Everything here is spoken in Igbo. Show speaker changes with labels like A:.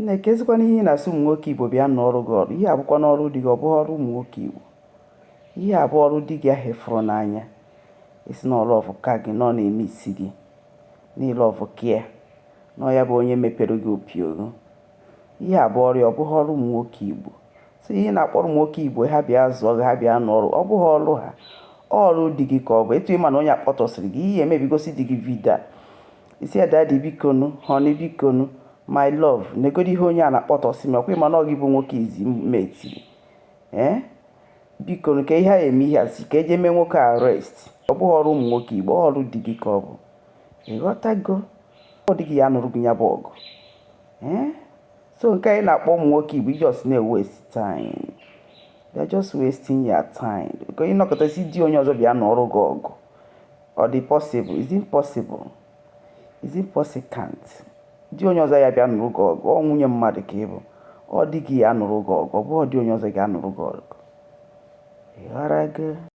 A: Nne, kezikwana ihe ị na-asị ụmụ nwoke Igbo bịa nụọrụ gị ọrụ? Ihe a bụkwa n'ọrụ di gị, ọ bụghị ọrụ ụmụ nwoke Igbo. Ihe a bụ ọrụ di gị ahụ ịfụrụ n'anya. Ị sị na ọ love ka gị, na ọ na-eme isi gị, na ị love ka ya, na ọ ya bụ onye mepere gị opio gị. Ihe a bụ ọrụ ya, ọ bụghị ọrụ ụmụ nwoke Igbo. So ihe ị na-akpọrọ ụmụ nwoke Igbo ha bịa zụọ gị, ha bịa nụọ ọrụ, ọ bụghị ọrụ ha. Ọrụ di gị ka ọ bụ. Etu ị ma na onye akpọtọsịrị gị, ihe emebigosi di gị video a. Ị sị ya, "Daddy, bikonu, honey, bikonu, my love, negodo ihe onye a na-akpọtọsị m. Ọkwa ịma na ọ gị bụ nwoke izi metiri ee, bikonu, ka ihe a eme ihe a si ka eje mee nwoke arrest." Ọ bụghị ọrụ ụmụ nwoke Igbo, ọrụ di gị ka ọ bụ. Ịghọtago? Ọ dị gị ya nụrụ gị ya bụ ọgụ. Ee, so nke anyị na-akpọ ụmụ nwoke Igbo, just na-waste time. They are just wasting your time. Ka ịnọkọtasị di onye ọzọ bịa nụọrụ gị ọgụ, ọ dị possible? Is it possible? Is it possible? Di onye ọzọ ya bịa nụrụ gị ọgụ? Ọ nwunye mmadụ ka ị bụ. Ọ dị gị ya nụrụ gị ọgụ, ọ bụghị di onye ọzọ ga-anụrụ gị ọgụ. Ịghọtago?